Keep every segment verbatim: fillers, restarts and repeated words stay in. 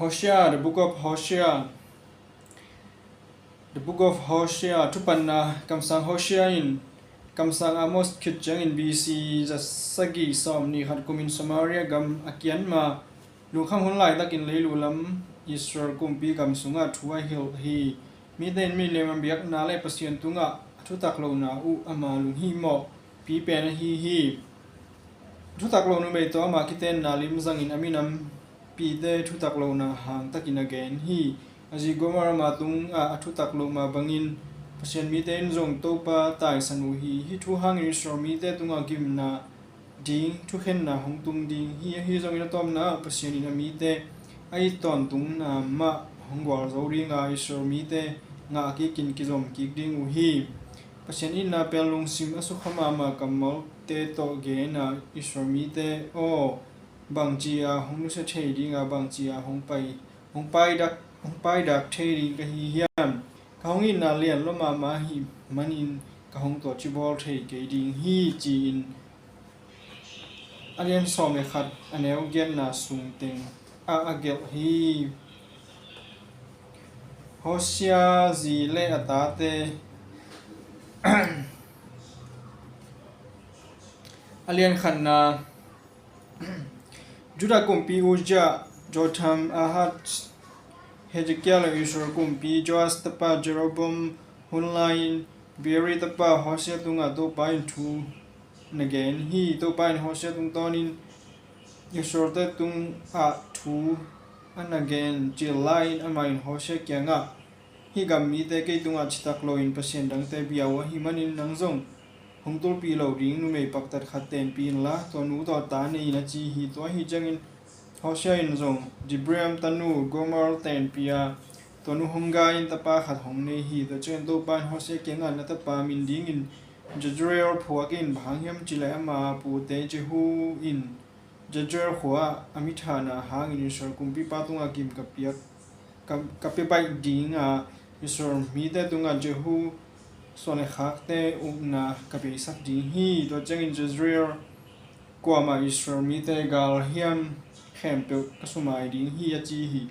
Hosea, the Book of Hosea. The Book of Hosea, Thupatna. Kamsang Hosea in Kamsang Amos khit ciangin B C za sagih sawmnih khat kumin Samaria gam a kian ma, lungkham hun laitakin leilu lam Israel kumpi gam sungah thu a hilh hi. Mite in mi lem a biakna le Pasian tungah a thutak lohna uh ama lunghihmawh pi pen ahi hi. A thutak lo numei tawh ama kitenna lim zangin a minampite thutak lohna hangtakin a gen hi. A zi Gomer ama tungah a thutak loh mah bangin Pasian mite in zong Topa taisan uh hi. Hih thu hangin Israel mite tungah gimna ding thukhenna hong tung ding hi. Ahi zongin a tawpna ah Pasian in a mite a it tawntungna mah hong gualzo ding a, Israel mite ngah kikin kizom kik ding uh hi. Pasian itna pen lungsim a sukha mahmah kammalte tawh gen a, Israel mite aw, bangci a hong nusia thei ding a, bangci a hong pai, hong paidak, hong paidak thei ding ka hi hiam? Ka hong itna lian lua mahmah ahih manin ka hong tuahci bawl thei kei ding hi, ci-in a lian sawm le khat a neu giatna sung teng ah a gelh hi. Hosea zi le a tate. A lian khatna. Judah kumpi Uzziah, Jotham, Ahaz, Hezekiah le Israel kumpi Joas tapa Jeroboam hun lai-in Beeri tapa Hosea tungah Topa in thu na gen hi. Topa in Hosea tungtawnin Israelte tungah thu a na gen cil lai-in amah in Hosea kiangah, hih gam mite kei tungah citak loin pasian dangte bia uh ahih manin nang zong hong tulpih lo ding numei paktat khat tenpih inla, tua nu tawh ta nei in, a ci hi. Tua ahi ciangin Hosea in zong Diblaim tanu Gomer tenpih a, tua nu hong gai in tapa khat hong nei hi. Tua ciangin Topa in Hosea kiangah, na tapa min dingin Jezreel phuak in, bang hang hiam cih leh ama pute Jehu in Jezreel khua-ah a mithahna hangin Israel kumpipa tungah gim ka piak, ka, ka pia baih ding a, Israel mite tungah Jehu suan le khakte ukna ka beisak ding hi. Tua ciangin Jezreel kuamah Israel mite gal hiam khempeuh ka sumai ding hi, a ci hi.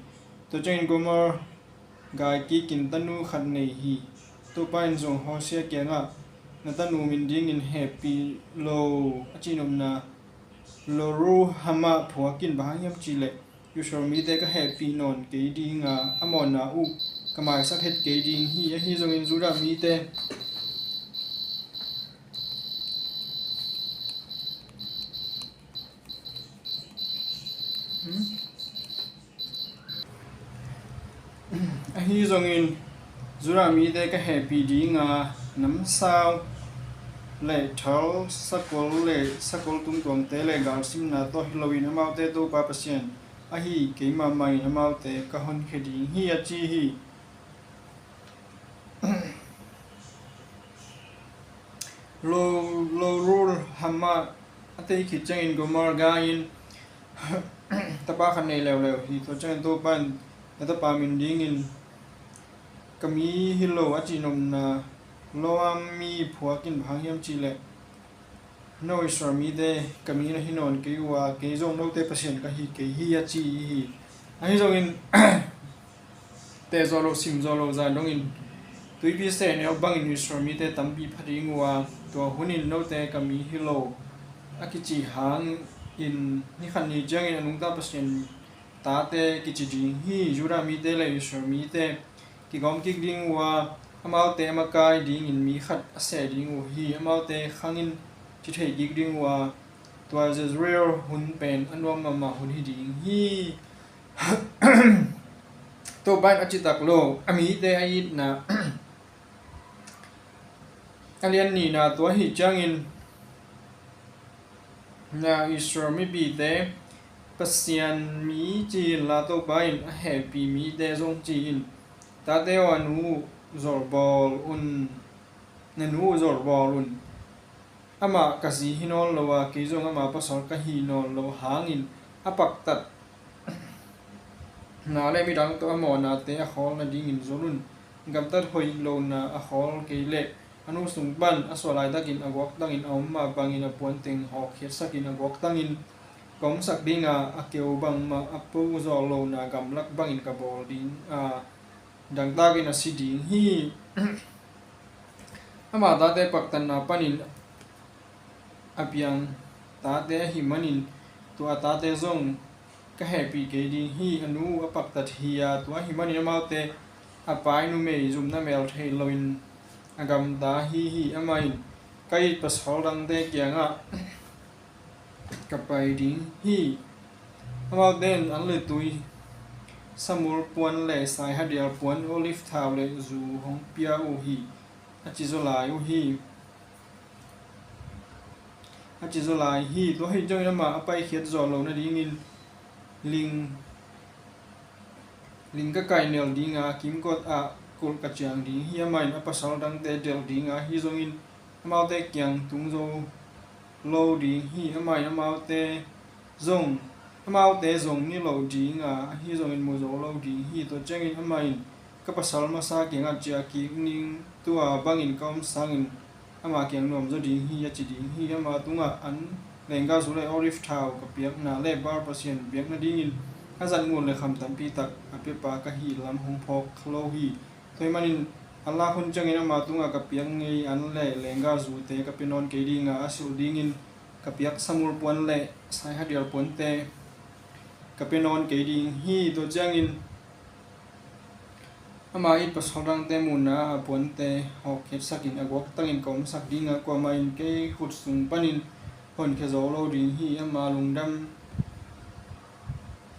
Tua ciangin Gomer gai kikin tanu khat nei hi. Topa in zong Hosea kiangah, na tanu min dingin hehpih lo a cihnopna Lo-ruhamah phuak in, bang hang hiam cih leh Israel mite ka hehpih nawn kei ding a, a mawhna uh ka maisak het kei ding hi. Ahi zongin Judah mite, hmm? Ahi zongin Judah mite ka hehpih ding a, namsau le thal, sakol le sakol tungtuangte le galsimna tawh hi loin amaute Topa Pasian ahi kei mahmah in amaute ka honkhia ding hi, a ci hi. Lo, Lo-ruhamah a tei khit ciangin Gomer gai in tapa khat nei leuleu hi. Tua ciangin Topa in, na tapa min dingin ka mi hi lo a cihnopna Lo-ammi phuak in, bang hang hiam cih leh no Israel mite ka mi na hi nawn kei uh a, kei zong note Pasian ka hi kei hi, a ci hi. Ahi zongin teh zawh lo, sim zawh lo zah dongin tuipi sehnel bangin Israel mite tampi pha ding uh a, tua hunin note ka mi hi lo a kici hangin ni khat ni ciangin a nungta Pasian tate kici ding hi. Judah mite le Israel mite kigawm kik ding uh a, amaute a makai dingin mi khat a seh ding uh hi. Amaute khangin ci thei kik ding uh a, tua Jezreel hun pen a nuam mahmah hun hi ding hi. Topa in a citak lo a mite a itna. A lian nihna, tua ahi ciangin na Israel mipite Pasian mi ci inla, Topa in a hehpih mite zong ci in. Tate aw, a nu uh zawlbawl un, na nu uh zawlbawl un. Amah ka zi hi nawn lo a, kei zong ama pasal ka hi nawn loh hangin a paktatna le midang tawh a mawhnate a khawl nadingin zol un. Gamtat hoih lohna a khawl kei leh a nu sung pan a suah laitakin a guaktangin a om mah bangin a puanteng hawkkhiatsakin a guaktangin ka omsak ding a, a keu bangmah a po zawh lohna gamlak bangin ka bawl ding a, dangtakin a si ding hi. Ama tate paktatna panin a piang tate ahih manin tua a tate zong ka hehpih kei ding hi. A nu a paktat hi a, tua ahih manin amaute a pai numei zumna mel thei loin a gamta hi hi. Amah in ka it pasal dangte kiangah ka pai ding hi. Amaute in an le tui, samul puan le saihadial puan, olive thau le zu hong pia uh hi, a ci zaw lai uh hi. A ci zaw lai hi. Tua hi zongin amah a paikhiat zawh loh nadingin ling, ling ka kainel ding a, kimkot ah kulh ka ciang ding hi. Amah in a pasal dangte delh ding a, ahi zongin amaute kiang tung zo lo ding hi. Amah in amaute zong, amaute zong ni lo ding a, ahi zongin mu zo lo ding hi. Tua ciangin amah in ka pasal masa kiangah ciah kik ning, tua bangin ka om sangin ama kiang nuam zaw ding hi, a ci ding hi. Ama tungah an, leenggahzu le olive thau ka piakna le Baal pasian biak nadingin a zat ngun le kham tampi tak a piapa ka hih lam hong phawk kha lo hi. Tua ahih manin a lak hun ciangin ama tungah ka piak ngei an le leenggahzute ka pia nawn kei ding a, a silh dingin ka piak samul puan le saihadial puante ka pia nawn kei ding hi. Tua ciangin ama it pasal dangte muhna a puante hawkkhiatsakin a guak tangin ka omsak ding a, kuamah in kei khut sung panin honkhia zo lo ding hi. Ama lungdam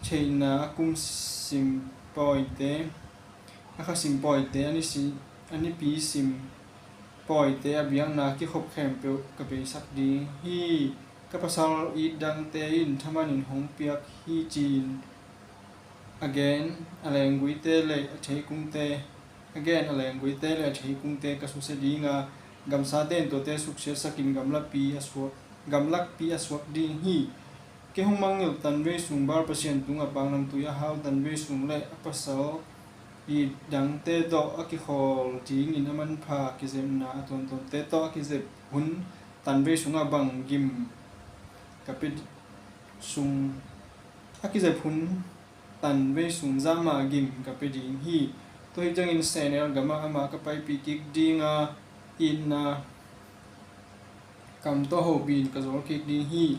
theihna a kum sim pawite, a kha sim pawite, a ni si, a nipi sim pawite, a biakna kikhop khempeuh ka beisak ding hi. Ka pasal it dangte in thaman in hong piak hi, ci-in a gen a lengguite le a theikungte, a gen a lengguite le a theikungte ka susia ding a, gamsate in tuate suksiatsakin gamlapi a suak, gamlakpi a suak ding hi. Kei hong mangngilh tanvei sung Baal pasian tungah paknamtui a hau tanvei sung le a pasal it dangte tawh a kikhawl dingin a manpha kizepna a tuamtuamte tawh a kizep hun tanvei sungah bang gim ka pia sung, a kizep hun tanvei sung zah mah gim ka pia ding hi. Tua hi ciangin sehnel gamah amah ka paipih kik ding a, itna kam tawh hopih in ka zawl kik ding hi.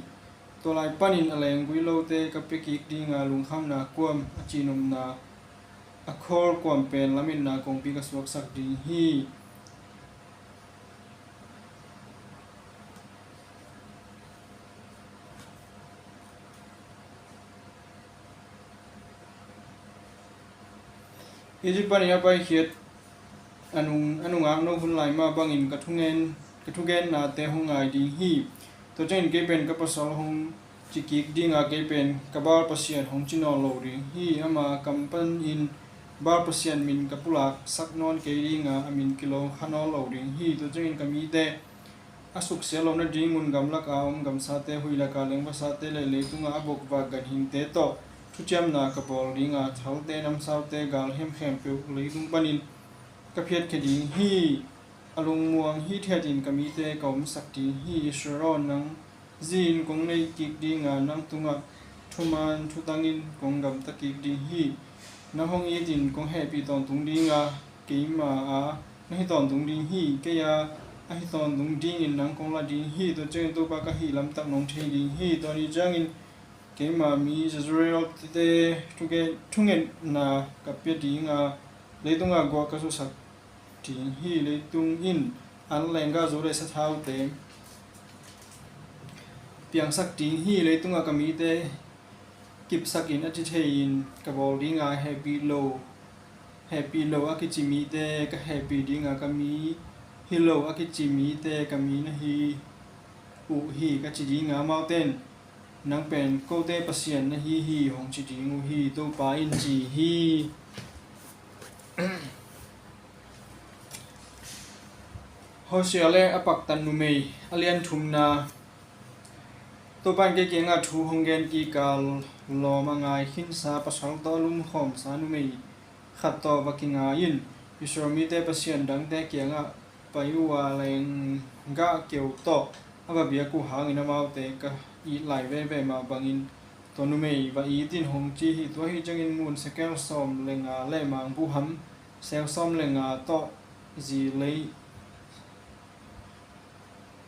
Tua lai panin a lenggui lote ka pia kik ding a, lungkhamna kuam, a cihnopna, a khawl kuam pen lametna kongpi ka suaksak ding hi. Egypt panin a paikhiat a nung, a nungak no hun lai mah bangin ka thugen, ka thugennate hong ngai ding hi. Tua ciangin kei pen ka pasal hong ci kik ding a, kei pen ka Baal pasian hong ci nawn lo ding hi. Ama kam panin Baal pasian min ka pulaksak nawn kei ding a, a min kilawng kha nawn lo ding hi. Tua ciangin ka mite a suksiat loh nadingun gamlak a om gamsate, huih lak a leng vasate le leitung a a bokvak ganhingte tawh thuciamna ka bawl ding a, thalte, namsaute, galhem khempeuh leitung panin ka phiatkhia ding hi. A lungmuang hithiatin ka mite ka omsak ding hi. Israel aw, nang zi-in kong nei kik ding a, nang tungah thuman thutangin kong gamta kik ding hi. Nang hong itin kong hehpih tawntung ding a, keima a na hi tawntung ding hi. Kei a, a hi tawntung dingin nang kong la ding hi. Tua ciangin Topa ka hih lamtak nong thei ding hi. Tua ni ciangin keima mi Jezreel-te thuge-, thungetna ka pia ding a, leitungah guah ka zusak ding hi. Leitung in an lenggahzu le sathaute piangsak ding hi. Leitungah ka mite kipsakin a ci thei-in ka bawl ding a, hehpih lo, hehpih lo a kici mite ka hehpih ding a, ka mi hi lo a kici mite ka mi na hi uh hi, ka ci ding a, amaute in nang pen kote Pasian na hi hi, hong ci ding uh hi, Topa in ci hi. Hosea le a paktat numei, a lian thumna. Topa in kei kiangah thu hong gen kik a, lawm a ngai khinsa pasal tawh a lumkhawmsa numei khat tawh va kingai in, Israel mite pasian dangte kiangah pai uh a, lenggah keu tawh a va biak uh hangin amaute ka it lai veve mah bangin tua numei va it in hong ci hi. Tua hi ciangin ngun sekel sawm le nga le mangbuham seu sawm le nga tawh zi lei,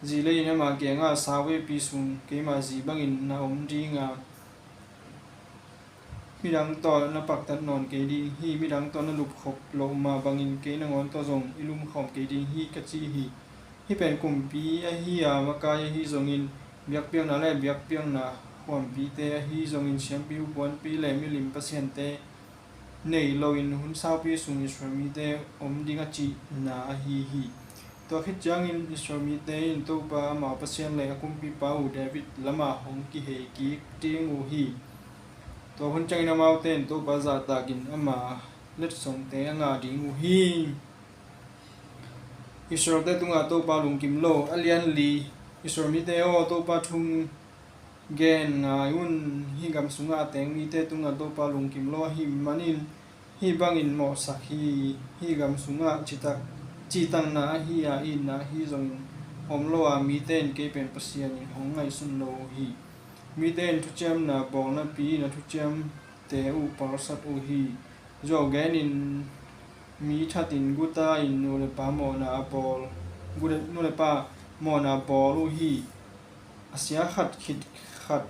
zi lei in ama kiangah, "Sau veipi sung keima zi bangin na om dinga, midang tawh na paktat nawn kei ding hi, midang tawh na lupkhop loh mah bangin kei nangawn tawh zong i lumkhawm kei ding hi," ka ci hi. Hih pen kumpi ahi a, makai ahi zongin, biakpiakna le biakpiakna huampite ahi zongin, siampi, upuanpi le milim pasiante nei loin hun saupi sung Israel mite om ding a cihna ahi hi. Tua khit ciangin Israel mite in Topa amau Pasian le a kumpipa uh David lamah hong kihei kik ding uh hi. Tua hun ciangin amaute in Topa zahtakin ama letsongte a ngah ding uh hi. Israelte tungah Topa lungkim lo. A lian li. Israel mite aw, Topa thu gen ngai un. Hih gam sungah a teng mite tungah Topa lungkim lo ahih manin hih bangin mawhsak hi. Hih gam sungah citak, cihtakna ahi a, itna ahi zongin om lo a, mite in kei pen Pasian in hong ngaihsun lo uh hi. Mite in thuciamna bawl napi in a thuciamte uh palsat uh hi. Zuau genin mi thatin guta in nu le pa mawhna a bawl, gu le, nu le pa mawhna a bawl uh hi. A sia khat khit khat,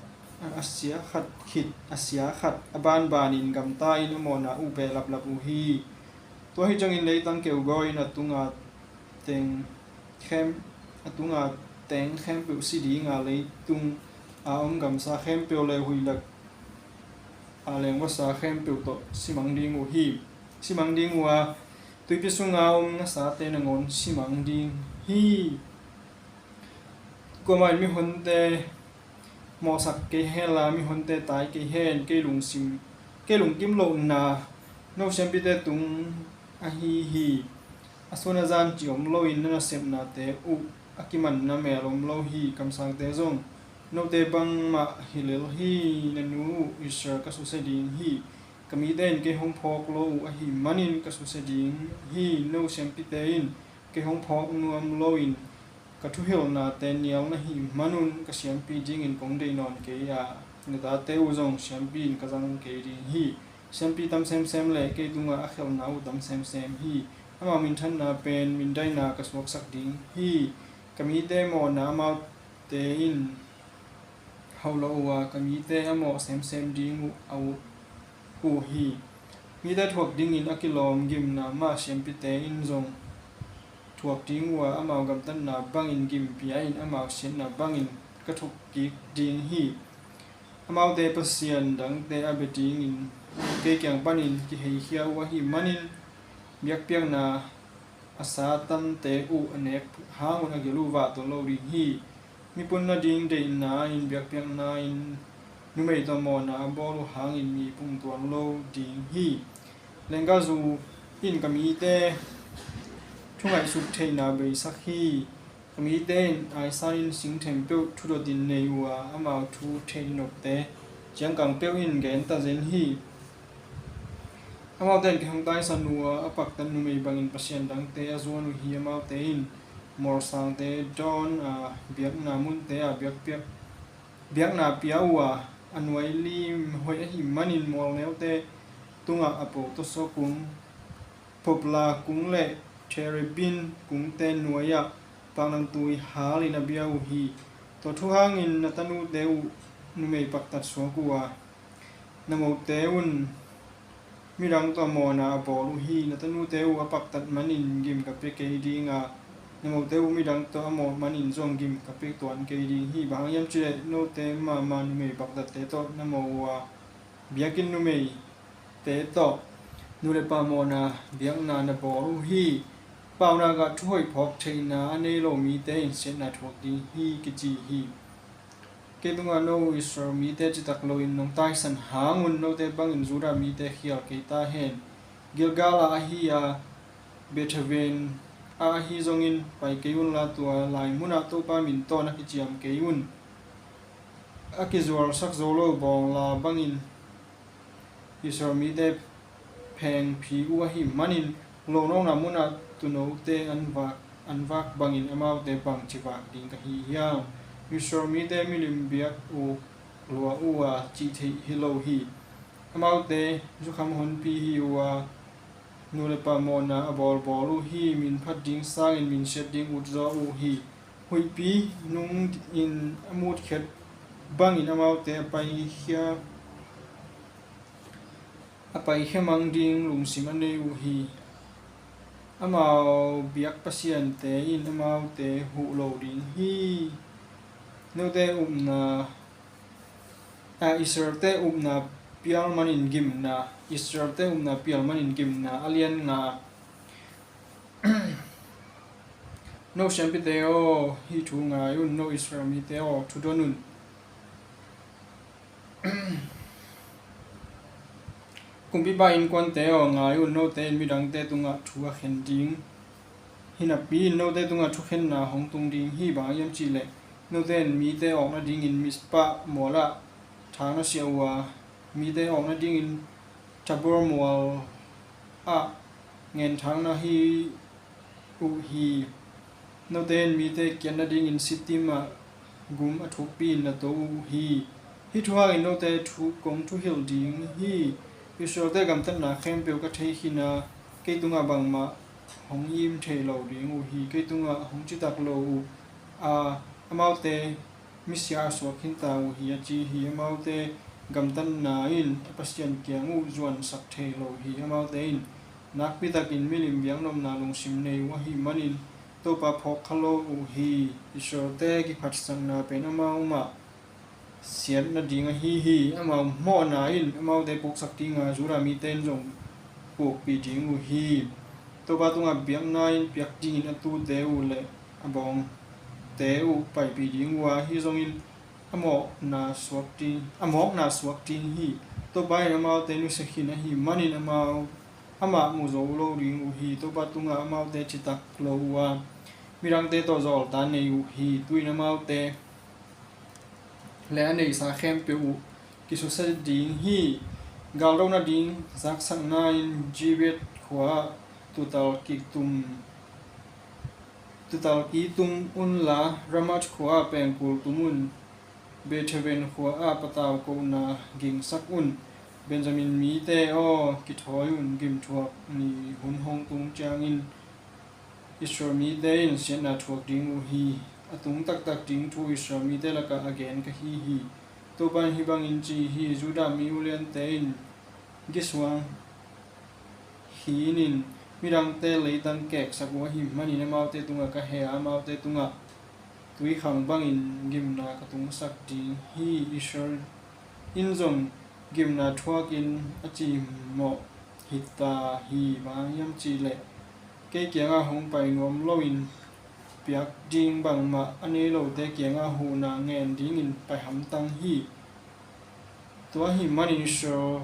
a sia khat khit, a sia khat a banbanin gamta in a mawhna uh behlaplap uh hi. Tua hi ciangin leitang keugaw in a tunga teng khem, a tunga teng khempeuh si dinga, leitung a om gamsa khempeuh le huih lak a lengvasa khempeuh tawh simang ding uh hi. Simang ding uh a, tuipi sunga om ngasate nangawn simang ding hi. Kuamah in mihonte mawhsak kei hen la, mihonte tai kei hen. Kei lungsim, kei lungkim lohna no siampite tung ahi hi. A sun a zan cih om loin na nasepnate uh a kimanna mel om lo hi. Kamsangte zong note bangmah hi lel hi. Na nu uh Israel ka susia ding hi. Ka mite in kei hong phawk lo uh ahih manin ka susia ding hi. No siampite in kei hong phawk nuam loin ka thuhilhnate nial na hih manun ka siampi dingin kong deih nawn kei a, na tate uh zong siampi in ka zang kei ding hi. Siampi tam semsem le kei tungah a khelhna uh tam semsem hi. Amau minthanna pen mindaina ka suaksak ding hi. Ka mite mawhna amaute in hauh lo uh a, ka mite a mawh semsem ding uh a ut uh hi. Mite thuak dingin a kilawm gimna mah siampite in zong thuak ding uh a, amau gamtatna bangin gim pia in amau siatna bangin ka thuk kik ding hi. Amaute pasian dangte a bia dingin kei kiang panin kiheikhia uh ahih manin biakpiakna a sa tante uh a nek hangun a gil uh vah tuan lo ding hi. Mipun nading deihna in biakpiakna in numei tawh mawhna a bawl uh hangin mi pung tuan lo ding hi. Lenggazu in ka mite thungaihsut theihna beisak hi. Ka mite in aisanin singthem peuh thudotin nei uh a, amau thu theihnopte ciangkang peuh in genta zen hi. Amaute in kei hong taisan uh a, a paktat numei bangin pasian dangte a zuan uh hi. Amaute in mualsangte dawn a, biakna munte a biakpiak, biakna pia uh a, a nuai lim hoih ahih manin mualneute tungah a po tawsaw kung, poplar kung le terebinth kungte nuai-ah paknamtui halin a bia uh hi. Tua thu hangin na tanute uh numei paktat suak uh a, na mote un midang tawh mawhna a bawl uh hi. Na tanute uh a paktat manin gim ka pia kei ding a, na mote uh midang tawh a mawh manin zong gim ka pia tuan kei ding hi. Bang hang hiam cih leh note mahmah numei paktatte tawh na mawh uh a, biakinn numeite tawh nu le pa mawhna biakna na bawl uh hi. Paunak ah thuhoih phawk theihna a nei lo mite in siatna thuak ding hi, kici hi. Kei tungah no uh Israel mite citak loin nong taisan hangun note bangin Judah mite khial kei ta hen. Gilgal ah ahi a, Bethaven ah ahi zongin pai kei unla, tua lai munah Topa min tawh na kiciam kei un. A kizualsak zo lo bawngla bangin Israel mite phengphi uh ahih manin, lonawkna munah tuunote an vak, an vak bangin amaute bangci vak ding ka hi hiam? Israel mite milim biak uk lua uh a cih theih hi lo hi. Amaute zukham honpi hi uh a, nu le pa mawhna a bawlbawl uh hi. Min phat ding sangin min siat ding utzaw uh hi. Huihpi nungin a mutkhiat bangin amaute a paikhia a paikhia mang ding lungsim a nei uh hi. Amau biak pasiante in amaute huh lo ding hi. Note upna, a, Israelte upna pial manin gimna, Israelte upna pial manin gimna a lian nga. No siampite aw, hih thu ngai un, no Israel mite aw, thudon un. Kumpipa innkuante aw, ngai un, note in midangte tungah thu a khen ding hi napi in note tungah thukhenna hong tung ding hi. Bang hiam cihleh note in mite awk nadingin Mizpah mualah thang na siah uh a, mite awk nadingin Tabor mual ah ngen thang na hi uh hi. Note in mite kiat nadingin Shittim ah gum a thukpi in na to uh hi. Hih thu hangin note thu kong thuhilh ding hi. Israelte gamtatna khempeuh ka thei khin a, kei tungah bangmah hong im thei lo ding uh hi. Kei tungah hong citak lo uh a, amaute misia a suak khin ta uh hi, a ci hi. Amaute gamtatna in a Pasian kiang uh zuansak thei lo hi. Amaute in nakpitakin milim biaknopna lungsim nei uh ahih manin Topa phawkkha lo uh hi. Israelte kiphatsakna pen amau mah siat nading ahi hi. Amau mawhna in amaute puksak dinga, Judah mite in zong pukpih ding uh hi. Topa tungah biakna in piak dingin a tute uh le a bawngte uh paipih ding uh a, ahi zongin a mawkna suak ding, a mawkna suak ding hi. Topa in amaute nusia khin ahih manin amau, amah mu zo lo ding uh hi. Topa tungah amaute citak lo uh a, midangte tawh zawlta nei uh hi. Tu-in amaute le a neihsa khempeuh uh kisusia ding hi. Galdo nading zaksakna in Gibeah khua ah tuutal kik tum, tuutal kik tum unla, Ramath khua ah pengkul tum un. Beth-aven khua ah patau kohna gingsak un. Benjamin mite aw, kithawi un. Gimthuak ni hun hong tung ciangin Israel mite in siatna thuak ding uh hi. A tung taktak ding thu Israel mite lakah a gen ka hi hi. Topa in hih bangin ci hi. Judah mi uliante in gisuang khinin midangte leitang keksak uh ahih manin amaute tungah ka heh a, amaute tungah tuikhang bangin gimna ka tungsak ding hi. Israel in zong gimna thuakin a cimawh hi ta hi. Bang hiam cihleh kei kiangah hong pai nuam loin piak ding bangmah a nei lote kiangah huhna ngen dingin pai hamtang hi. Tua ahih manin Israel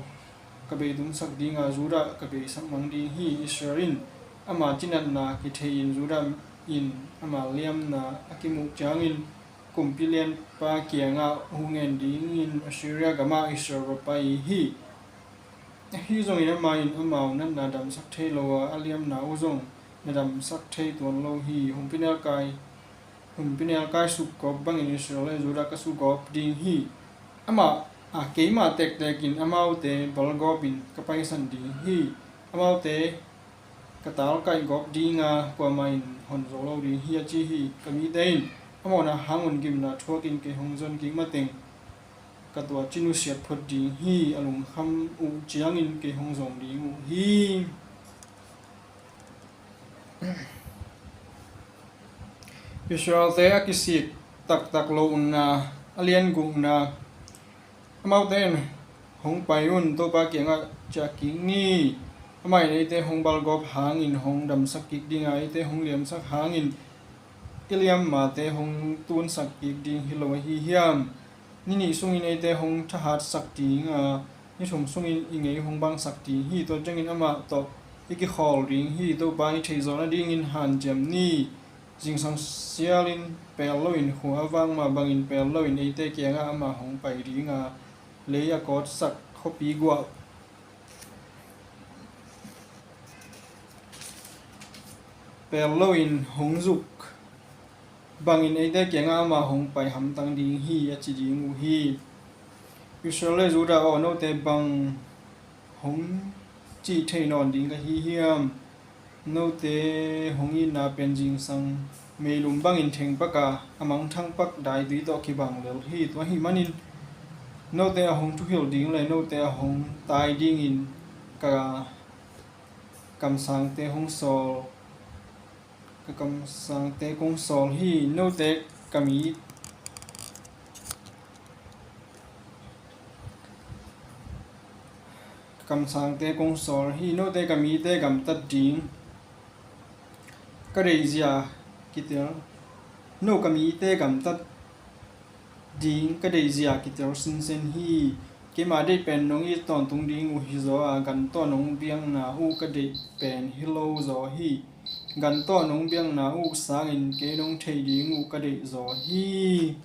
ka beitungsak dinga, Judah ka beisak mang ding hi. Israel in ama cinatna kithei-in, Judah in ama liamna a kimuh ciangin kumpi lianpa kiangah hu ngen dingin Assyria gamah Israel va pai hi. Ahi zongin amah in amau natna damsak thei lo a, a liamna uh zong na damsak thei tuan lo hi. Humpinelkai, humpinelkai sukgawp bangin Israel le Judah ka sugawp ding hi. Amah, a, keimah tektekin amaute balgawpin ka paisan ding hi. Amaute ka talkaih gawp dinga, kuamah in hon zo lo ding hi, a ci hi. Ka mite in a mawhna hangun gimna thuakin kei hong zon kik mateng ka tuaci nusiat phot ding hi. A lungkham uh ciangin kei hong zong ding uh hi. Israelte a kisik taktak lo unna, a lian gukna. Amaute in hong pai un, Topa kiangah ciah kik ni. Amah in eite hong balgawp hangin hong damsak kik dinga, eite hong liamsak hangin i liammate hong tunsak kik ding hi lo ahi hiam? Ni nih sungin eite hong thahatsak dinga, ni thum sungin i ngei hong bangsak ding hi. Tua ciangin amah tawh i kikhawl ding hi. Topa in i theihzaw nadingin hanciam ni. Zingsang sialin pel loin, khua a vak mah bangin pel loin eite kiangah amah hong pai dinga, lei a kawtsak khuapi guah pel loin hong zuk bangin eite kiangah amah hong pai hamtang ding hi, a ci ding uh hi. Israel le Judah aw, note bang hong cih thei nawn ding ka hi hiam? Note hong itna pen zingsang meilum bangin theng pak a, a mangthang pak daitui tawh kibang lel hi. Tua ahih manin note a hong thuhilh ding le note a hong tai dingin ka kamsangte hong sawl, ka kamsangte kong sawl hi. Note ka mi, ka kamsangte kong sawl hi. Note ka mite gamtat ding ka deihzia kitel, no ka mite gamtat ding ka deihzia kitel sinsen hi. Keima deih pen nong it tawntung ding uh hi zaw a, gan tawh nong biakna uh ka deih pen hi lo zaw hi. Gan tawh nong biakna uh sangin kei nong theih ding uh ka deih zaw hi.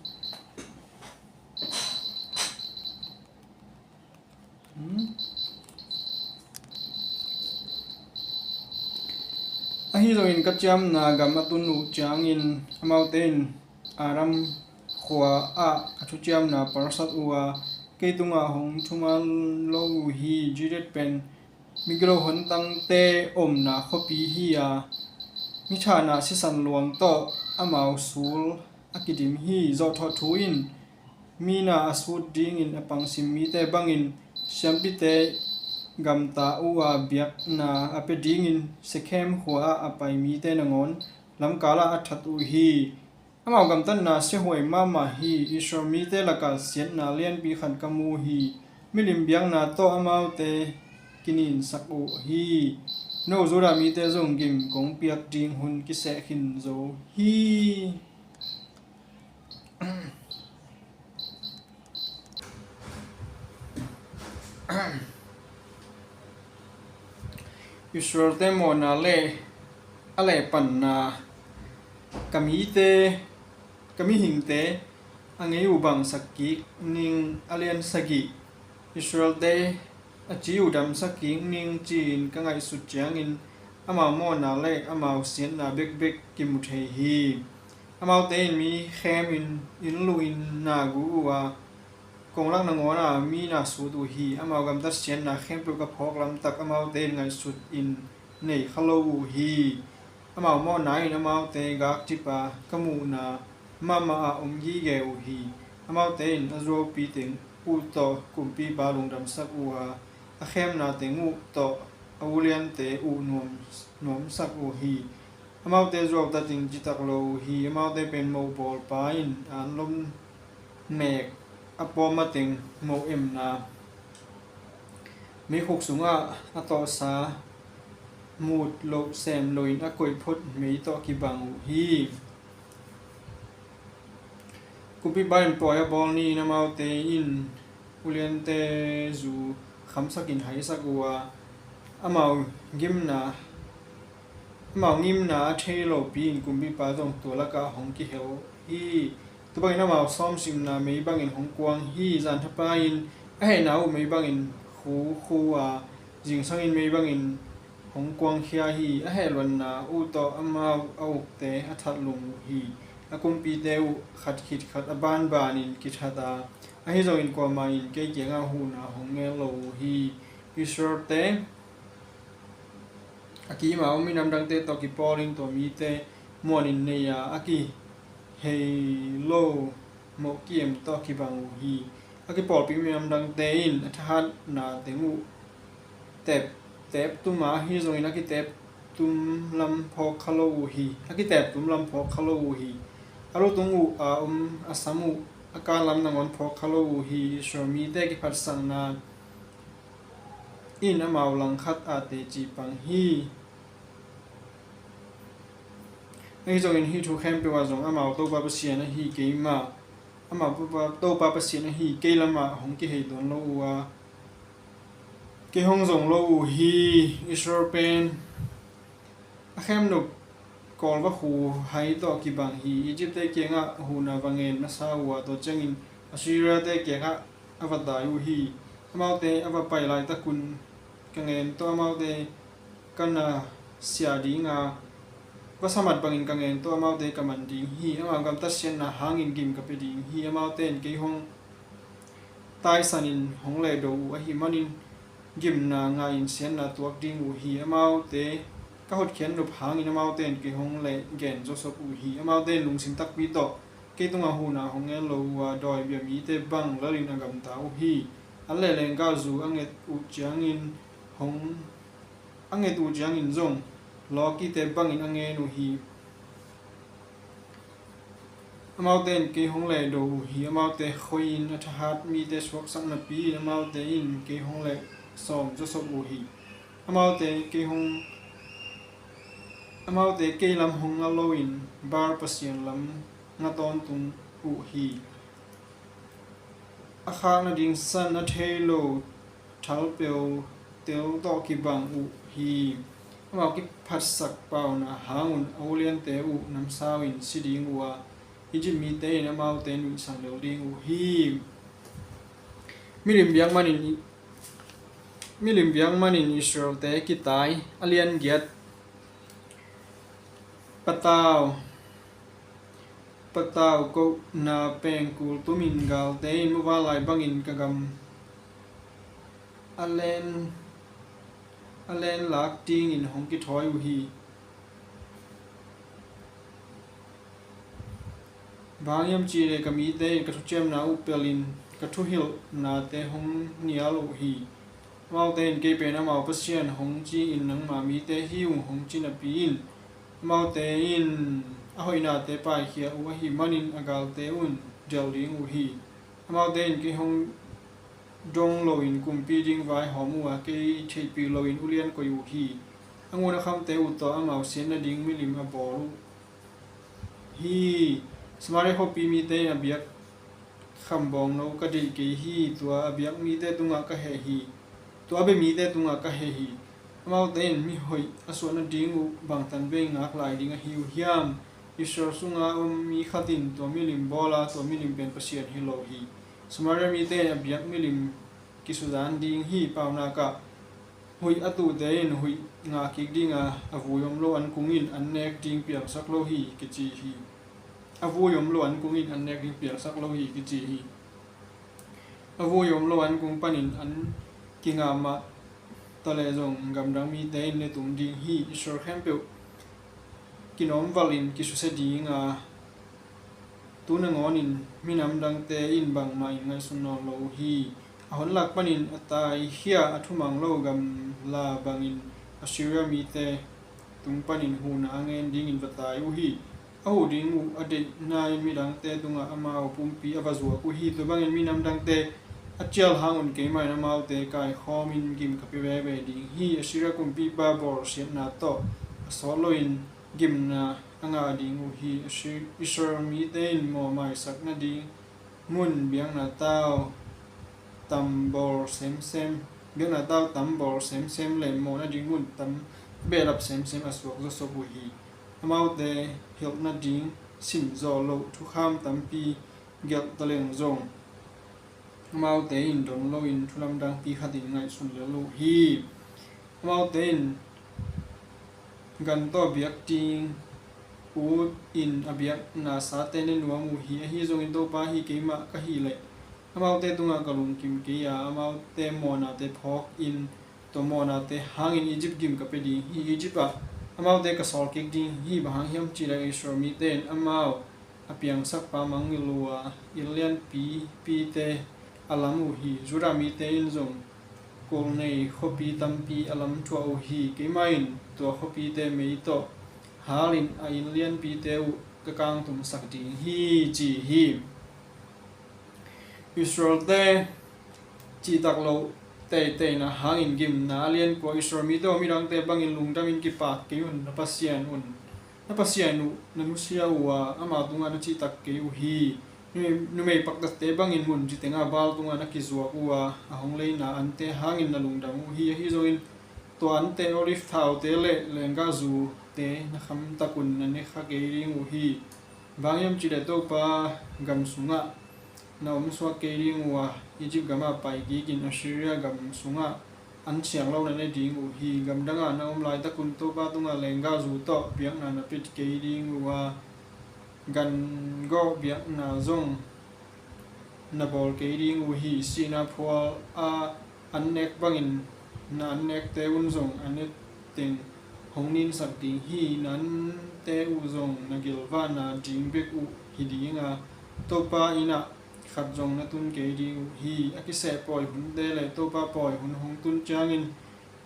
Hmm? Ahi zongin ka ciamna gam a tun uh ciangin amaute in Aram khua ah ka thuciamna palsat uh a, kei tungah hong thuman lo uh hi. Gilead pen migilo hontangte omna khuapi hi a, mithahna sisan luang tawh amau sul a kidim hi. Zawhthawh thu in mi na a sut dingin a pangsim mite bangin siampite gamta uh a, biakna a pia dingin Shekhem khua ah a pai mite nangawn lamkalah a that uh hi. Amau gamtatna siahuai mahmah hi. Israel mite lakah siatna lianpi khat ka mu hi. Milim biakna tawh amaute kininsak uh hi. No Judah mite zong gim kong piak ding hun kiseh khin zo hi. Israelte mawhna le a lehpanna, ka mite, ka mihingte a ngei uh bangsak kik ning. A lian sagih, Israelte a ci uh damsak kik ning ci-in ka ngaihsut ciangin amau mawhna le amau siatna bekbek kimu thei hi. Amaute in mi khemin inn luhin na gu uh a, konglak nangawn a mi na sut uh hi. Amau gamtat siatna khempeuh ka phawk lamtak amaute in ngaihsut in nei kha lo uh hi. Amau mawhna in amaute gakcip a, ka muhna mahmah ah om gige uh hi. Amaute in a zuaupi teng uh tawh kumpipa lungdamsak uh a, a khemna teng uh tawh a uliante uh nuam, nuamsak uh hi. Amaute zuautat in citak lo uh hi. Amaute pen moh bawlpa in an lom mek a pawm mateng moh emna meikhuk sungah a tawhsa mut loh sem loin a koih phot mei tawh kibang uh hi. Kumpipa in pawi a bawl ni-in amaute in uliante zu khamsakin haisak uh a, amau gimna, amau ngimna a thei lopi-in kumpipa zong tua lakah hong kihel hi. Tua bangin amau sawmsimna mei bangin hong kuang hi. Zan thapa in a hehna uh mei bangin khu khu a, zingsangin mei bangin hong kuangkhia hi. A hehluanna uh tawh amau a ukte a thatlum uh hi. A kumpite uh khat khit khat a banbanin kithat a, ahi zongin kuamah in kei kiangah huhna hong ngel lo uh hi. Israelte a kim a om minam dangte tawh kipawlin tua mite muanin nei a, a kihei lo mawh kiem tawh kibang uh hi. A kipawlpih minam dangte in a thahatna teng uh teep, teep tum a, ahi zongin a kiteep tum lam phawk kha lo uh hi. A kiteep tum lam phawk kha lo uh hi. A lutung uh a om a sam uh a kan lam nangawn phawk kha lo uh hi. Israel mite kiphatsakna in amau langkhat ah teci pang hi. Ahi zongin hih thu khempeuh ah zong amau Topa Pasian ahi keimah, amau Topa, Topa Pasian ahi kei lamah hong kihei tuan lo uh a, kei hong zong lo uh hi. Israel pen a khemnop kawl va khu hai tawh kibang hi. Egypt-te kiangah huhna va ngen masa uh a, tua ciangin Assyria-te kiangah a va tai uh hi. Amaute a va pai laitakun ka ngen tawh amaute ka na sia ding a, Vasa mat bangin ka ngen tawh amaute ka man ding hi. Amau gamtat siatna hangin gim ka pia ding hi. Amaute in kei hong taisanin hong lehdo uh ahih manin gimna ngahin siatna tuak ding uh hi. Amaute ka hotkhiat nop hangin amaute in kei hong leh gen zawsop uh hi. Amaute in lungsim takpi tawh kei tungah huhna hong ngen lo uh a, dawi bia mite bang lalin a gamta uh hi. An leh lenggahzu a nget uh ciangin hong a nget uh ciangin zong lawkite bangin a ngen uh hi. Amaute in kei hong lehdo uh hi. Amaute khoi-in a thahat mite suaksak napi-in amaute in kei hong leh sawm zawsop uh hi. Amaute kei hong amaute kei lam hong nga loin Baal pasian lam nga tawntung uh hi. A khak nading san a thei lo thalpeu tel tawh kibang uh hi. Amau kiphatsak pauna hangun a uliante uh namsau in si ding uh a, Egypt mite in amaute nuihsan lel ding uh hi. Milim biak manin milim biak manin Israelte kitai. A lian giat patau patau kohna pengkul tumin galte in muvanlai bangin ka gam a len a len lak dingin hong kithawi uh hi. Bang hiam cihleh ka mite in ka thuciamna uh pelin ka thuhilhnate hong nial uh hi. Amaute in kei pen amau Pasian hong ci-in nangma mite hi ung hong ci napi-in amaute in a hoihnate paikhia uh ahih manin a galte un delh ding uh hi. Amaute in kei hong dong loin kumpi ding vaihawm uh a, kei theihpih loin ulian koih uh hi. A ngun a khamte uh tawh amau siat nading milim a bawl uh hi. Samaria khuapi mite in a biak khambawngno ka deih kei hi. Tua a biak mite tungah ka heh hi. Tua a bia mite tungah ka heh hi. Amaute in mihoih a suah nading uh bangtan bei ngak lai ding ahi uh hiam? Israel sunga om mi khat in tua milim bawl a, tua milim pen Pasian hi lo hi. Samaria mite in a biak milim kisuzan ding hi. Paunak ah huih a tuhte in huih ngah kik ding a, a vui om lo an kung in an nek ding piangsak lo hi kici hi. A vui om lo an kung in an nek ding piangsak lo hi kici hi. A vui om lo an kung panin an kingah mah taleh zong gamdang mite in ne tum ding hi. Israel khempeuh kinawmvalhin kisusia ding a, tu nangawnin minam dangte in bangmah in ngaihsun nawn lo uh hi. A honlak panin a taikhia a thumang lo gamla bangin Assyria mite tung panin huhna a ngen dingin va tai uh hi. A huh ding uh a deihna in midangte tungah amau pumpi a va zuak uh hi. Tua bangin minam dangte a cial hangun keimah in amaute kaikhawmin gim ka pia veve ding hi. Assyria kumpipa bawlsiatna tawh a sawt loin gimna a ngah ding uh hi. Assyr- Israel mite in mawhmaisak nading mun biakna tau tam bawl semsem, biakna tau tam bawl semsem le mawhna ding mun tam behlap semsem a suak zawsop uh hi. Amaute hilh nading sim zawh loh thukham tampi gelh taleng zong amaute in don loin thu lamdangpi khatin ngaihsun lel uh hi. Amaute in gan tawh biak ding ut in a biakna sate ne nuam uh hi. Ahi zongin Topa hi keimah ka hih leh amaute tungah ka lungkim kei a, amaute mawhnate phawkin tua mawhnate hangin Egypt gim ka pia ding hi. Egypt ah amaute ka sawl kik ding hi. Bang hang hiam cihleh Israel mite in amau a piangsakpa mangngilh uh a, inn lianpipite a lam uh hi. Judah mite in zong kulnei khuapi tampi a lamthuah uh hi. Keimah in tua khuapite mei tawh halin a inn lianpite uh ka kangtumsak ding hi, ci hi. Israelte cihtak loh teiteina hangin gimna a liankua. Israel mite aw, midangte bangin lungdamin kipak kei un. Na Pasian un, na Pasian uh na nusia uh a, ama tungah na cihtak kei uh hi. Numei, numei paktatte bangin mun ci tengah Baal tungah na kizuak uh a, a hong leina ante hangin na lungdam uh hi. Ahi zongin tua ante olive thaute le lenggahzute na khamtakun na ne kha kei ding uh hi. Bang hiam cihleh Topa gam sungah na omsuak kei ding uh a, Egypt gamah paikikin Assyria gam sungah an siang lo na ne ding uh hi. Gamdangah na om laitakun Topa tungah leenggahzu tawh biakna na pia kei ding uh a, gangawh biakna zong na bawl kei ding uh hi. Sihna phual a an nek bangin na an nekte un zong a ne teng hong ninsak ding hi. Na ante uh zong na gilvahna ding bek uh hi ding a, Topa inn ah khat zong na tun kei ding uh hi. A kiseh pawi hunte le Topa pawi hun hong tun ciangin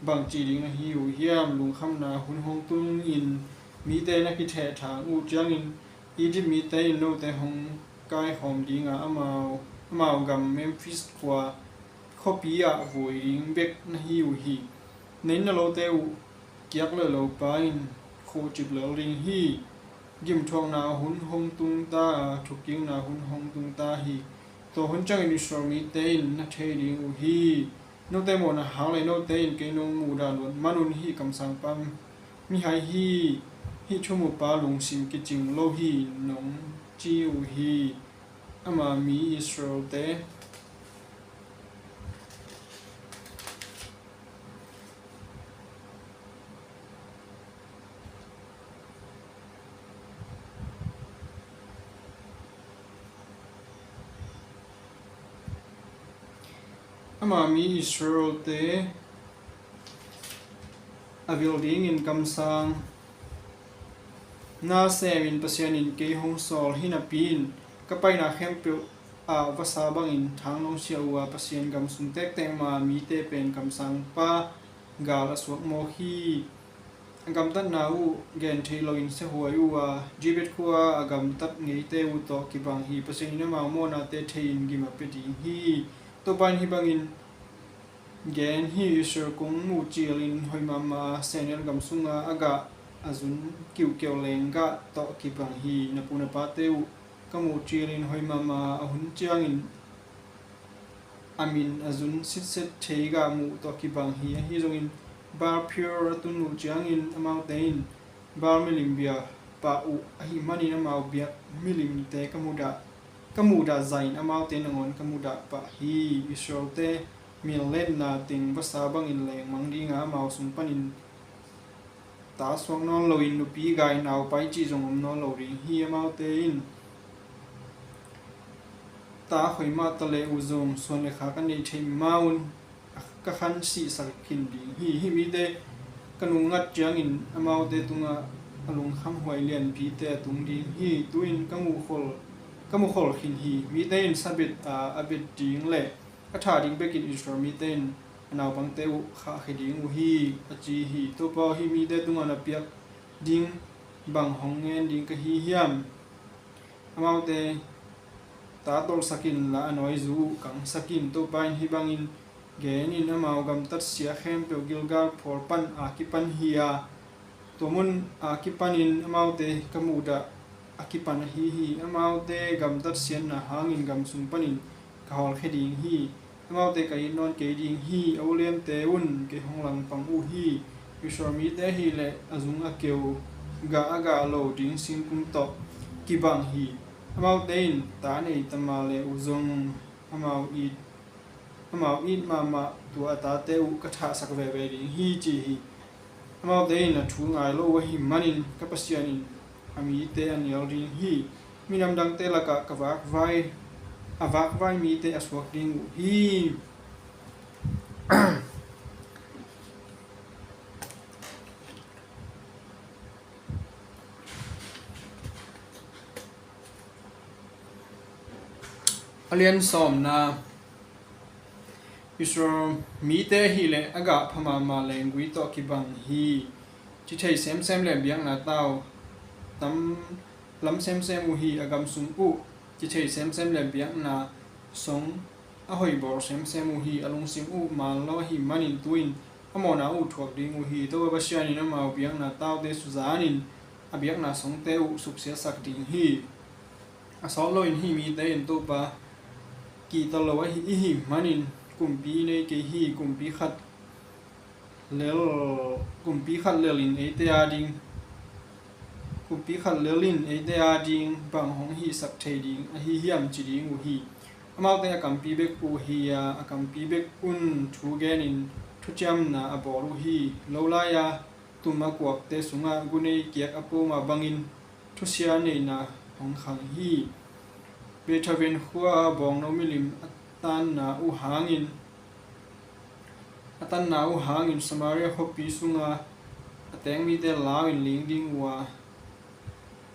bangci ding na hi uh hiam? Lungkhamna hun hong tunin mite na kithehthang uh ciangin Egypt mite in note hong kaikhawm ding a, amau, amau gam Memphis khua khuapi ah vui ding bek na hi uh hi. Na inn na lote uh kiak lehlo pa in khuhcip lel ding hi. Gimthuakna hun hong tung ta a, thukkikna hun hong tung ta hi. Tua hun ciangin Israel mite in na thei ding uh hi. Note mawhna hang le note in kei nong muhdah luat manun hih kamsangpa mihai hi, hih thumupa lungsim kicing lo hi nong ci uh hi. Ama mi Israelte. Ama mi Israelte a vil dingin kamsang na semin Pasian in kei hong sawl hi napi-in ka paina khempeuh ah vasa bangin thang nong siah uh a, Pasian gam sung tektek ma mite pen kamsangpa gal a suak mawk hi. A gamtatna uh gen thei loin siahuai uh a, Gibeon khua a gamtat ngeite uh tawh kibang hi. Pasian in amau mawhnate thei-in gim a pia ding hi. Topa in hih bangin gen hi. Israel kong muh cilin hoih mahmah a, sehnel gam sunga a gah a zun kiuhkeuh leenggah tawh kibang hi. Na pu na pate uh ka muh cilin hoih mahmah a, a hun ciangin a min a zun sitset thei gah muh tawh kibang hi. Ahi zongin Baal Peor a tun uh ciangin amaute in Baal milim bia pah uh ahih manin amau biak milimte ka muhdah, ka muhdah zahin amaute nangawn ka muhdah pah hi. Israelte minletna teng vasa bangin lengmang dinga, amau sung panin ta suak nawn loin nupi gai naupai cih zong om nawn lo ding hi. Amaute in ta hoih mah ta leh uh zong suan le khak a neih theih ma-un ka khansihsak khin ding hi. Hih mite ka nungngat ciangin amaute tungah a lungkhamhuai lianpite a tung ding hi. Tu-in ka mukhol, ka mukhol khin hi. Mite in sabet a a bet ding le a thah ding bekin Israel mite in a naupangte uh khahkhia ding uh hi, a ci hi. Topa aw, hih mite tungah na piak ding bang hong ngen ding ka hi hiam? Amaute ta tolhsak inla a nawizu uh kangsak in. Topa in hih bangin gen in, amau gamtat sia khempeuh Gilgal phawl pan a kipan hi a, tua mun a kipanin amaute ka muhdah a kipan ahi hi. Amaute gamtat siatna hangin gam sung panin ka hawlkhia ding hi. Amaute ka it nawn kei ding hi. A uliante un kei hong langpang uh hi. Israel mite ahih leh a zung a keu, gah a gah lo ding singkung tawh kibang hi. Amaute in ta nei ta ma le uh zong amau it, amau it mahmah tua a tate uh ka thahsak veve ding hi, ci hi. Amaute in a thu ngai lo uh ahih manin ka Pasian in a mite a nial ding hi. Minam dangte lakah ka vakvai, a vakvai mite a suak ding uh hi. A lian sawmna. Israel mite ahih leh a gah pha mahmah lenggui tawh kibang hi. Ci thei semsem le biakna tau tam lam semsem uh hi. A gam sung uh ci thei semsem le biakna song a hoih bawl semsem uh hi. A lungsim uh maan lo ahih manin tu-in a mawhna uh thuak ding uh hi. Topa Pasian in amau biakna taute suzanin a biakna songte uh suksiatsak ding hi. A sawt loin hih mite in Topa kihta lo ahi, ihih manin kumpi i nei kei hi. Kumpi khat lel, kumpi khat lelin eite a ding, kumpi khat lelin eite a ding bang hong hihsak thei ding ahi hiam, ci ding uh hi. Amaute a kampi bek uh hi a, a kampi bek un thu genin thuciamna a bawl uh hi. Lo lai-a tum a kuakte sungah gunei kiak a pawm mah bangin thusia neihna hong khang hi. Bethaven khua-a bawngno milim a tanna uh hangin, a tanna uh hangin Samaria khuapi sunga a teng mite lau-in ling ding uh a,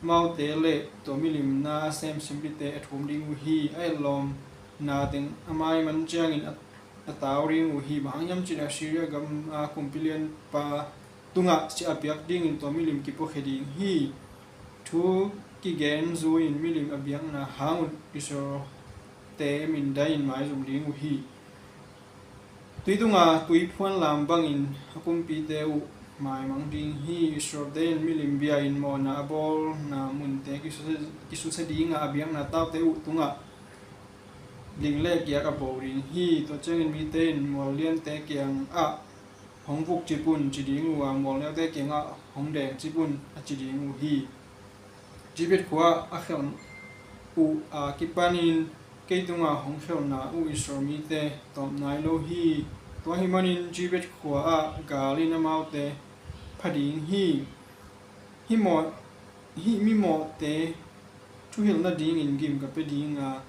amaute le tua milimna a sem simpite a thum ding uh hi. A etlawmna teng a maiman ciangin a, a tau ding uh hi. Bang hang hiam cih leh Assyria gama kumpi lianpa tungah siah a piak dingin tua milim kipuakhia ding hi. Thu kigen zui-in milim a biakna hang un Israelte mindai-in maizum ding uh hi. Tui tunga tuiphuan lam bangin a kumpite uh maimang ding hi. Israelte in milim bia-in mawhna a bawlna munte kisusia, kisusia dinga a biakna taute uh tungah ling le kiak a bo ding hi. Tua ciangin mite in mual liante kiangah hong vuk cip un ci ding uh a, mual liante kiangah hong deng cip un a ci ding uh hi. Gibeah khua a khelh uh a kipanin kei tunga hong khelhna uh Israel mite tawp nai lo hi. Tua ahih manin Gibeah khua-ah gal in amaute pha ding hi. Hih mawh, hih mimawhte thuhilh nadingin gim ka pia dinga,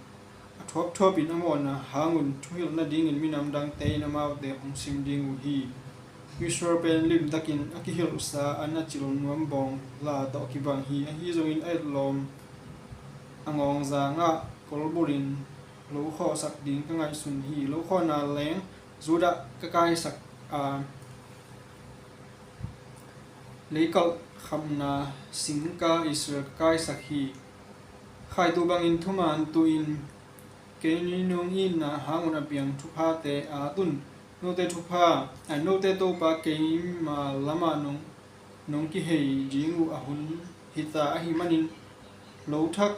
a thuapthuapin a mawhna hang un thuhilh nadingin minam dangte in amaute hong sim ding uh hi. Israel pen limtakin a kihilhsa an a cil nuam bawngla tawh kibang hi. Ahi zongin a etlawm a ngawngzangah kolbulin lo khawhsak ding ka ngaihsun hi. Lo khawhna leng Judah ka kaisak a, leikalh khamna singka Israel ka kaisak hi. Khaitu bangin thuman tuhin kei nunung itna hang un a piang thuphate at un. Note thupha, a, note Topa keima lamah nong, nong kihei ding uh a hun hita ahih manin lo thak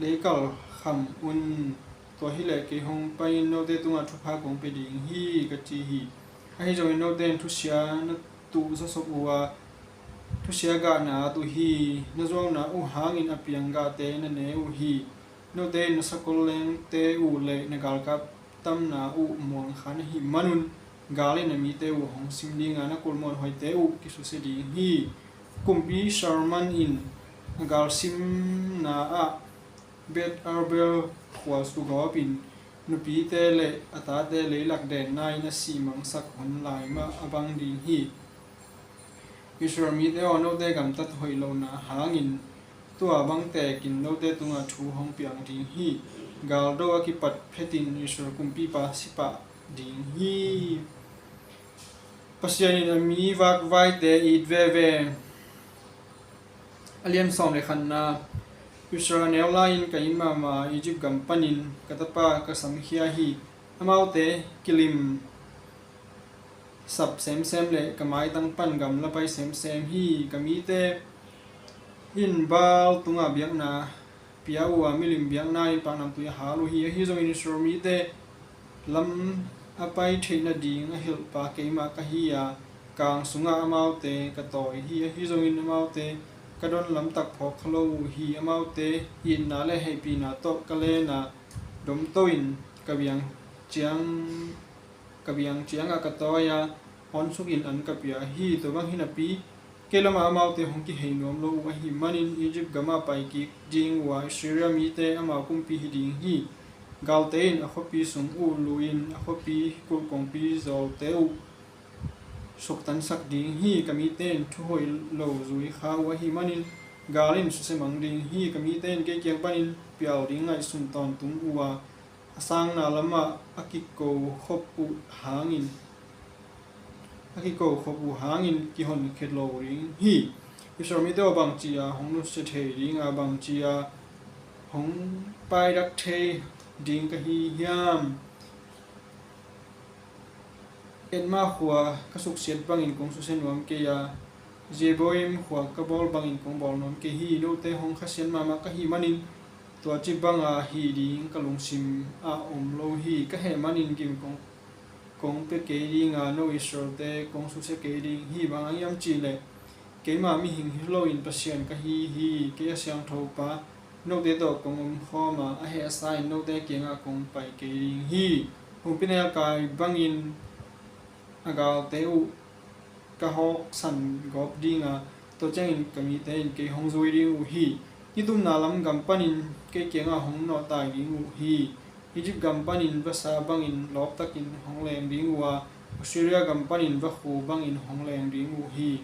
leikalh kham un. Tua hileh kei hong pai-in note tungah thupha kong pia ding hi, ka ci hi. Ahi zongin note in thusia na tuh sasop uh a, thusia gahna a tuh hi. Na zuauna uh hangin a piang gahte na ne uh hi. Note in na sakol lengte uh le na galkap tamna uh muangkhan ahih manun gal in a mite uh hong sim dinga na kulhmuanhuaite uh kisusia ding hi. Kumpi Shalman in a galsimna ah Beth Arbel khua sugawpin nupite le a tate leilak denna in a sih mangsak hun lai mah a bang ding hi. Israel mite aw, note gamtat hoih lohna hangin tua bang tekin note tungah thu hong piang ding hi. Galdo a kipat phetin Israel kumpipa si pah ding hi. Pasian in a mi vakvaite it veve. A lian sawm le khatna. Israel a neu lai-in ka it mahmah Egypt gam panin ka tapa ka samkhia hi. Amaute kilim sap semsem le ka maitang pan gamla pai semsem hi. Ka mite in Baal tungah biakna pia uh a, milim biakna in paknamtui a hal uh hi. Ahi zongin Israel mite lam a pai theih nading a hilhpa keimah ka hi a, kang sungah amaute ka tawi hi. Ahi zongin amaute ka don lamtak phawk kha lo uh hi. Amaute itna le heihpihna tawh ka len a, domto in ka biang ciang ka biang ciangah ka tawi a, hon sukin an ka pia hi. Tua bang hi napi kei lamah amaute hong kihei nuam lo uh ahih manin Egypt gamah pai kik ding uh a, Assyria mite amau kumpi hi ding hi. Galte in a khuapi sung uh lui-in a khuapi kulh kongpi zawlte uh suktansak ding hi. Ka mite in thu hoih lo zui kha uh ahih manin gal in susia mang ding hi. Ka mite in kei kiang panin pial ding ngaihsun tawntung uh a, a sangna lamah a kiko khop uh hangin, a kiko khop uh hangin kihon khia lo ding hi. Israel mite aw, bangci-a hong nusia thei ding a, bangci-a hong paidak thei ding ka hi hiam? Etna khua ka suksiat bangin kong susia nuam kei a, Zeboim khua ka bawl bangin kong bawl nuam kei hi. Note hong khasiat mahmah ka hih manin tua ci banga hih ding ka lungsim ah om lo hi. Ka heh manin gim kong, kong pia kei dinga, no Israelte kong susia kei ding hi. Bang hang hiam cihleh keimah mihing hi loin Pasian ka hi hi. Kei a siangthopa note tawh kong omkhawm a, a hehsa in note kiangah kong pai kei ding hi. Humpinelkai bangin a galte uh ka hawksan gawp ding a, tua ciangin ka mite in kei hong zui ding uh hi. Nitumna lam gam panin kei kiangah hong nawhtai ding uh hi. Egypt gam panin vasa bangin lawptakin hong leng ding uh a, Assyria gam panin vakhu bangin hong leng ding uh hi.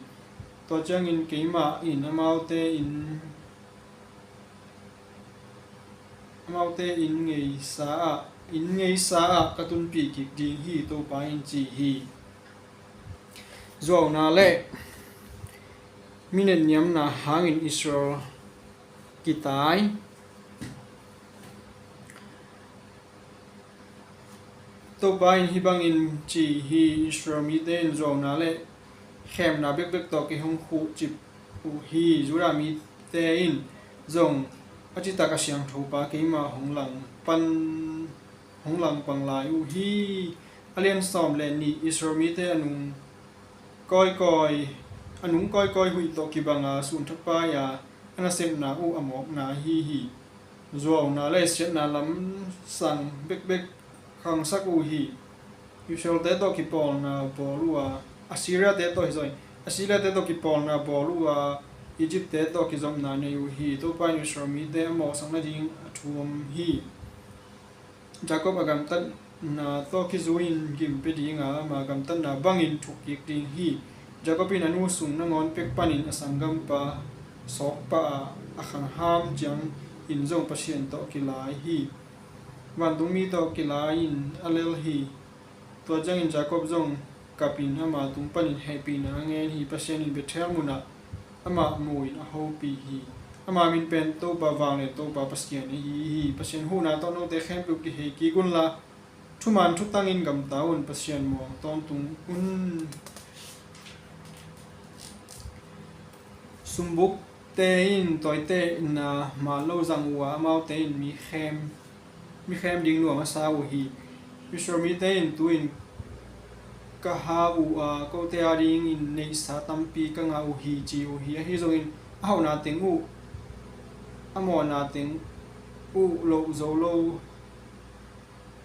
Tua ciangin keimah in amaute in amaute in ngeisa ah, in ngeisa ah ka tunpih kik ding hi, Topa in ci hi. Zuauna le minetniamna hangin Israel kitai. Topa in hih bangin ci hi: Israel mite in zuauna le khemna bekbek tawh kei hong khuhcip uh hi. Judah mite in zong a citak a siangthopa keimah hong langpan, hong langpang lai uh hi. A lian sawm le nih. Israel mite a nung kawikawi, a nung kawikawi huih tawh kibanga sun thapai a, a nasepna uh a mawkna ahi hi. Zuauna le siatna lamsang bekbek khangsak uh hi. Israel-te tawh kipawlna bawl uh a, Assyria-te tawh hi zaw in, Assyria-te tawh kipawlna bawl uh a, Egypt-te tawh kizopna nei uh hi. Topa in Israel mite a mawhsak nading a thu om hi. Jacob a gamtatna tawh kizui-in gim pia dinga, ama gamtatna bangin thukkik ding hi. Jacob in a nu sung nangawn pek panin a sanggampa sawkpa a, a khangham ciangin zong Pasian tawh kilai hi. Vantungmi tawh kilai-in a lel hi. Tua ciangin Jacob zong kapin ama tung panin hehpihna a ngen hi. Pasian in Bethel munah amah mu-in a hopih hi. Ama min pen Topa vanglian Topa Pasian ahi hi. Pasian huhna tawh note khempeuh kihei kik unla, thuman thutangin gamta un, Pasian muang tawntung un. Sumbukte in tawitehna mah lo zang uh a, amaute in mi khem, mi khem ding nuam a sa uh hi. Israel mite in tu-in ka ha uh a, kote adingin neihsa tampi ka ngah uh hi, ci uh hi. Ahi zongin a hauhna teng uh, a mawhna teng uh loh zo lo,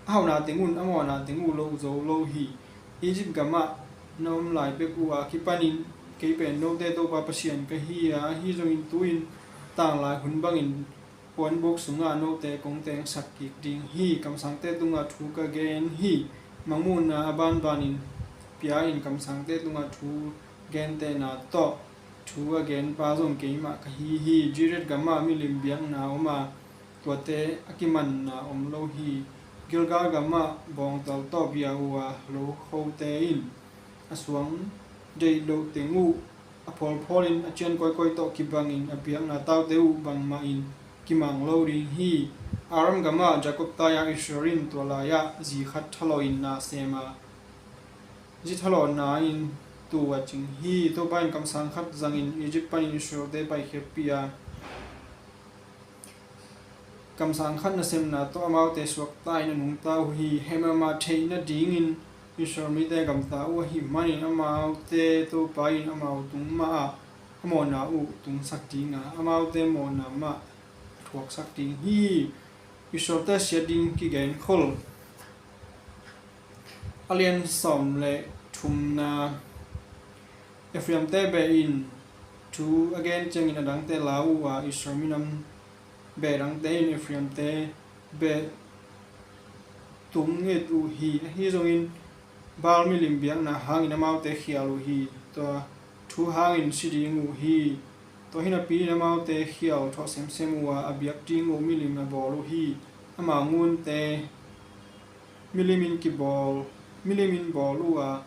a hauhna teng un a mawhna teng uh loh zo lo hi. Egypt gamah na om lai bek uh a kipanin kei pen note Topa Pasian ka hi a, ahi zongin tu-in tanglai hun bangin puanbuk sungah note kong tengsak kik ding hi. Kamsangte tungah thu ka gen hi. Mangmuhna a banbanin pia-in kamsangte tungah thu gentehna tawh thu a genpa zong keimah ka hi hi. Gilead gamah milim biakna om a, tuate a kimanna om lo hi. Gilgal gamah bawngtal tawh bia uh a, lokhote in a suang deih loh teng uh a phawlphawlin a cian kawikawi tawh kibangin a biakna taute uh bangmahin kimang lo ding hi. Aram gamah Jacob tai-a, Israel in tua lai-ah zi khat thalawhin na sem a, zi thalawhna in tuu a cing hi. Topa in kamsang khat zangin Egypt panin Israelte paikhiatpih a, kamsang khat nasepna tawh amaute suakta-in a nungta uh hi. Heh mahmah theih nadingin Israel mite gamta uh ahih manin amaute Topa in amau tung mahah a mawhna uh tungsak ding a, amaute mawhna mah a thuaksak ding hi. Israelte siat ding kigenkhol. A lian sawm le thumna. Ephraimte beh in thu a gen ciangin a dangte lau uh a, Israel minam beh dangte in Ephraimte beh tung nget uh hi. Ahi zongin Baal milim biakna hangin amaute khial uh hi. Tua thu hangin si ding uh hi. Tua hi napi-in amaute khial thuah semsem uh a, a biak ding uh milim a bawl uh hi. Ama ngunte milim in kibawl, milim in bawl uh a,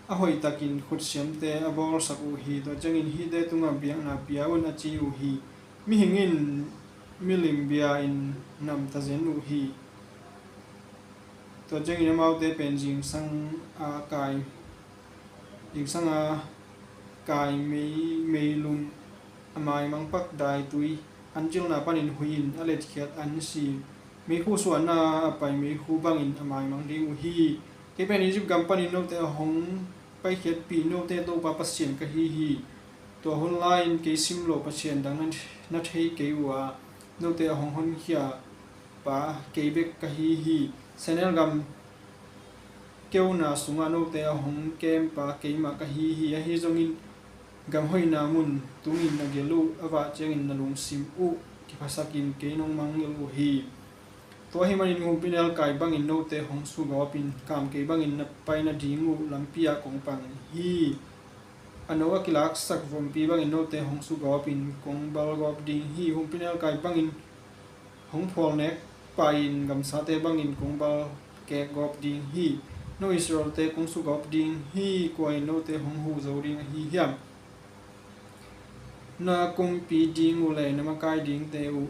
a hoihtakin khutsiamte a bawlsak uh hi. Tua ciangin hihte tungah biakna pia un, a ci uh hi. Mihing in milim bia-in namta zen uh hi. Tua ciangin amaute pen zingsang a kai, zingsang a kai mei, meilung, a maimang pak daitui, an cilna panin hui-in a letkhiat an si, meikhu suahna a pai meikhu bangin a maimang ding uh hi. Kei pen Egypt gam panin note a hong paikhiatpih note Topa Pasian ka hi hi. Tua hun lai-in kei sim lo pasian dang na, na thei kei uh a, note a hong honkhia pa kei bek ka hi hi. Senel gam keuna sungah note a hong kempa keimah ka hi hi. Ahi zongin gam hoihna mun tungin na gelh uh a vah ciangin na lungsim uh kiphasakin kei nong mangngilh uh hi. Tua ahih manin humpinelkai bangin note hong sugawpin, kam kei bangin na pai nading uh lampi ah kong pang hi. A no a kilaksak vompi bangin note hong sugawpin, kong balgawp ding hi. Humpinelkai bangin hong phualnek pahin gamsate bangin kong balkek gawp ding hi. No Israelte kong sugawp ding hi. Kua in note hong huh zo ding ahi hiam? Na kumpi ding uh le na makai dingte uh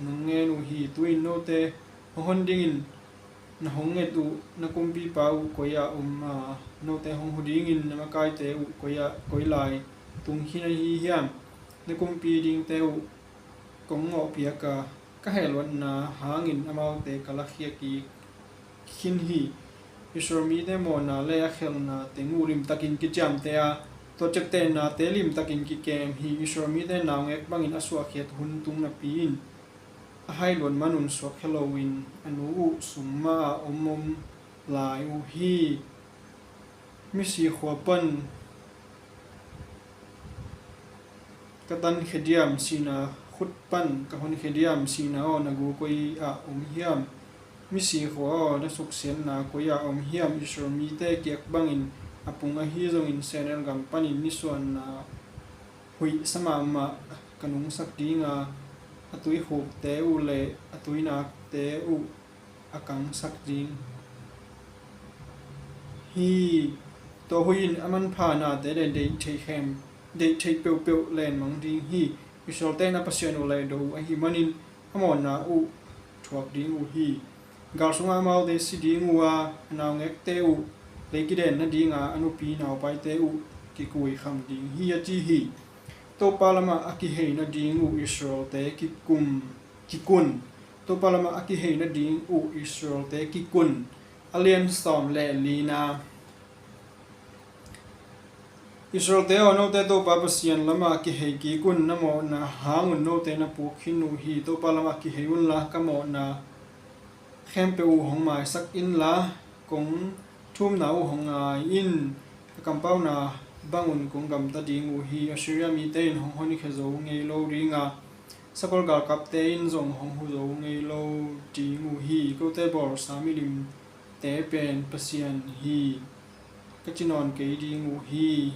nong ngen uh hi. Tu-in note hong hon dingin na hong nget uh na kumpipa uh koi-ah om a, note hong huh dingin na makaite uh koi-ah, koi lai tung khin ahi hiam? Na kumpi dingte uh kong ngawhpiak a, ka hehluatna hangin amaute ka lakhia kik khin hi. Israel mite mawhna le a khelhna teng uh limtakin kiciamteh a, tua ciaptehnate limtakin kikem hi. Israel mite naungek bangin a suahkhiat hun tung napi-in a hailuat manun suakkhia loin a nu uh summa-ah om om lai uh hi. Misi khua pan ka tankhia diam, sihna khut pan ka honkhia diam? Sihna aw, na gu koi-ah om hiam? Misi khua aw, na suksiatna koi-ah om hiam? Israel mite kiak bangin a pung ahi zongin Sehnel gam panin nisuahna huih sa mahmah ka nungsak ding a, a tuikhukte uh le a tuinakte uh a kangsak ding hi. Tua huih in a manpha nate le deih theih khem, deih theih peuhpeuh lenmang ding hi. Israelte in a Pasian uh laido uh ahih manin a mawhna uh thuak ding uh hi. Gal sungah amaute si ding uh a, a naungekte uh lei kiden nadinga a nupi naupaite uh kikuikham ding hi, a ci hi. Topa lamah a kihei nading uh Israelte kikum, kikun. Topa lamah a kihei nading uh Israelte kikun. A lian sawm le lina. Israelte aw, note Topa Pasian lamah kihei kik un, na mawhna hangun note na puk khin uh hi. Topa lamah kihei unla, ka mawhna khempeuh uh hong maisak inla, kong thumna uh hong ngai in. Ka kampauna bangun kong gamta ding uh hi. Assyria mite in hong honkhia zo ngei lo dinga, sakol galkapte in zong hong huh zo ngei lo ding uh hi. Kote bawlsa milim te pen Pasian hi, ka ci nawn kei ding uh hi.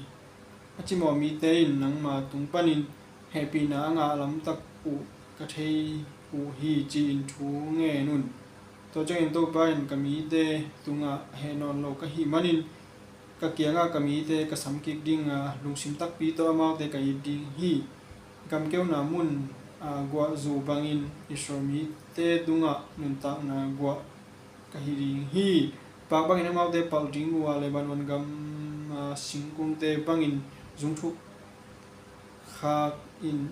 A cimawh mite in nangma tung panin hehpihna a ngah lamtak uh ka thei uh hi, ci-in thu ngen un. Tua ciangin Topa in ka mite tungah heh nawn lo ka hih manin, ka kiangah ka mite ka samkik dinga, lungsim takpi tawh amaute ka it ding hi. Gamkeuna mun a guahzu bangin Israel mite tungah nuntakna guah ka hi ding hi. Paak bangin amaute palh ding uh a, Lebanon gam a singkungte bangin zungthuk khakin,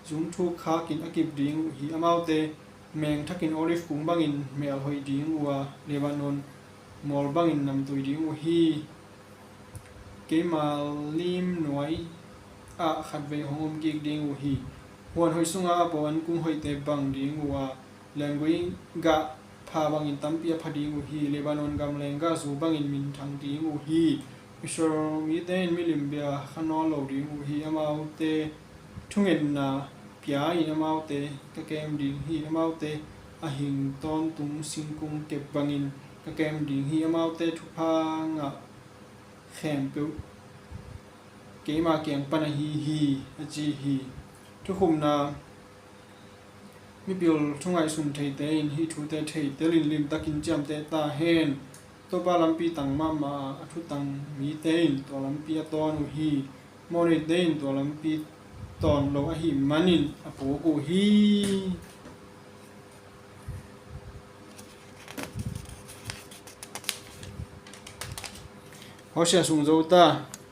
zungthuk khakin a kip ding uh hi. Amaute meng thakin olive kung bangin melhoih ding uh a, Lebanon mual bangin namtui ding uh hi. Keima lim nuai ah khatvei hong om kik ding uh hi. Huan hoih sungah a pau an kung hoihte bang ding uh a, lenggui gah pha bangin tampi a pha ding uh hi. Lebanon gam lenggah zu bangin minthang ding uh hi. Israel mite in milim bia kha nawn lo ding uh hi. Amaute thungetna pia-in amaute ka kem ding hi. Amaute a hing tawntung singkung kep bangin ka kem ding hi. Amaute thupha ngah khempeuh keima kiang pan ahi hi, a ci hi. Thukhupna. Mipil thu ngaihsun theite in hih thute thei telin limtakin ciamteh ta hen. Topa lampi tang mahmah a, a thutang mite in tua lampi a tawn uh hi. Mawhneite in tua lampi tawn lo ahih manin a puk uh hi. Hosea sung zo ta.